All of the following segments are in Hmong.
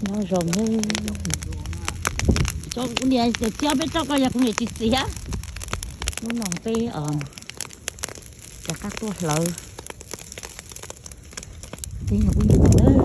Nyob zoo, kuv niam txiav peb rau koj yog kuv niam tsis txiav. Hnub no peb rov qab tuaj hlawv. Peb yog peb yug no lawm.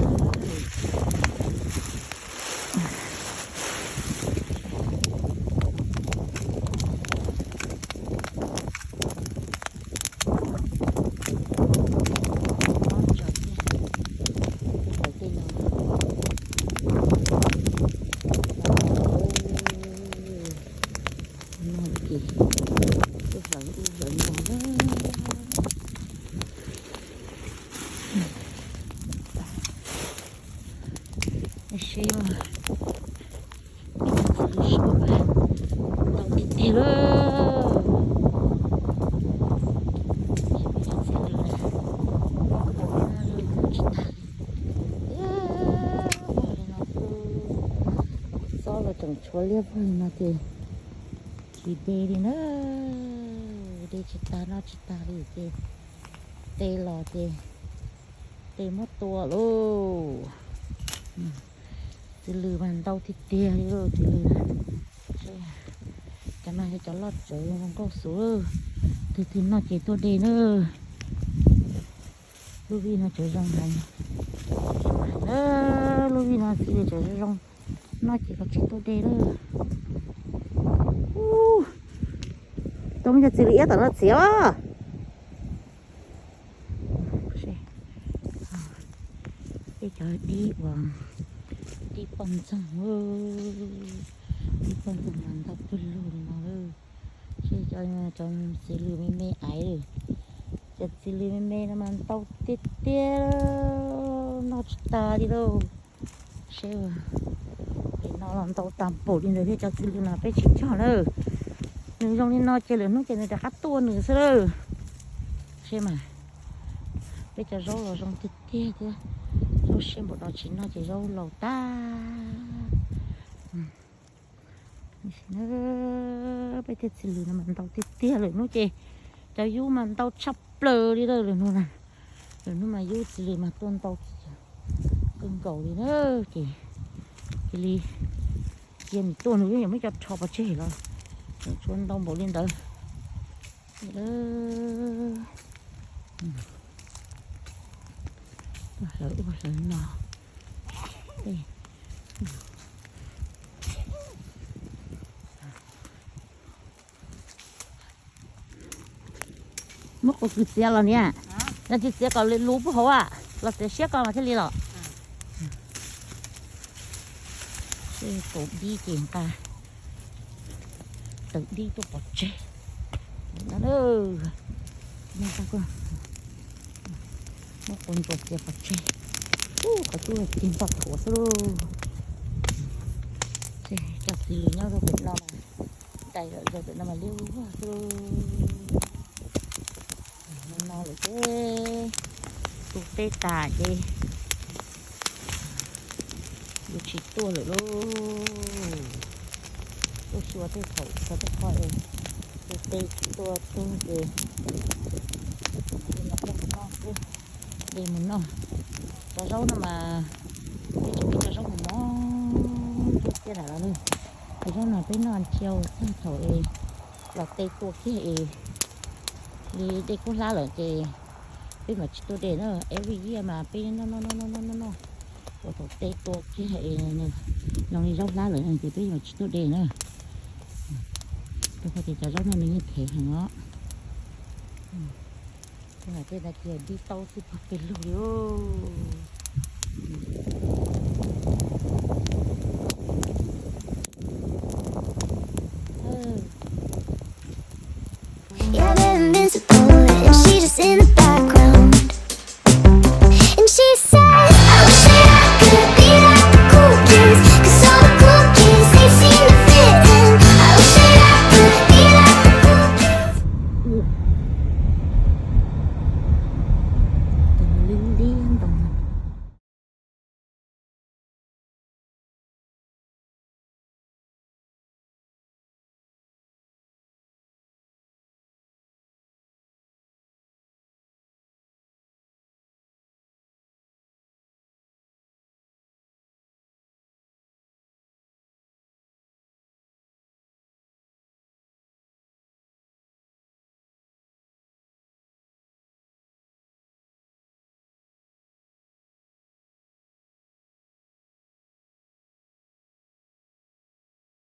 Seb, ntau tiag tiag lawm. Tsis tag li. Txob los tseem tshuav liab vog li no ces tsis de li na. De tsis tag noj tsis tag li ces tes los ces tes muab tua lauj. Txiv lws mas ntau tiag tiag li lauj, txiv lws na. Cov no yog cov loj tsawv zoo nkauj xwb. Twg twg noj ces tuaj de na. Lub vij no tseem zoo heev. Lub vij no txiv lws tseem zoo zoo, noj ces koj tsis tuaj de lawm. Tau muaj cov txiv lws iab tom no txiav. Tej cov dib uas dib poj ntxoog, dib poj ntxoog mas ntau kawg lug li no. Seb cov txiv lws me me aiv, cov txiv lws me me no mas ntau tiag tiag, noj tsis tag li lauj. Seb, no los ntau tag npaum li ntawd thiab cov txiv lws no peb tsis cog lawm. Nws zoo li no ces lwm hnub ces nws rov qab tuaj nws xwb lawm. Seb mas, peb cov zaub los zoo tiag tiag thiab. Zaub siab npaum no tsis noj ces zaub laus tag. Peb tej txiv lws no mas ntau tiag tiag, lwm hnub ces cov yub mas ntau tshaj plaws li lawm. Lwm hnub, lwm hnub mas yub txiv lws mas tuaj ntau kawg nkaus li na. Ces cia li cia nws tuaj, nws yeej yuav muab cov rho pov tseg los tshuav ntau npaum li ntawd. Hlawv ua hlawv no. Muab qus kws txiav los niam, yog tsis txiav kom luv puag hauv los txiav siab ko mas thiaj li los. Kaum dib ces nqa tawm dib tuaj pov tseg. Muab qus ntsuas txiav pov tseg. Qhov cub cig npog thuav xwb lauj. Cov txiv lws nyob rau pem no mas, dai zom zaws pem no mas liab vog xwb lauj. No lawm ces tu teb tas ces yuav tsis tuaj lawm lauj. Tuaj xyuas tej thaum xyuas tej qho es tu teb tsis tuaj tug ces de mus noj. Cov zaub no mas peb tsis muaj cov zaub mos mos ntuj tiaj lawm los li. Cov zaub no peb noj ntsia txog thaum es los teb tua kiag es li dej kub hlab lawm ces peb mam tsis tuaj de na. Every year mas peb noj noj noj noj noj noj, ua thaum teb tua kiag es zoo li zaub hlab lawm ces peb mam tsis tuaj de na. Rau qhov tias cov zaub no nws yeej thev heev os. Tej no ces dib taub xwb pag pes lug li.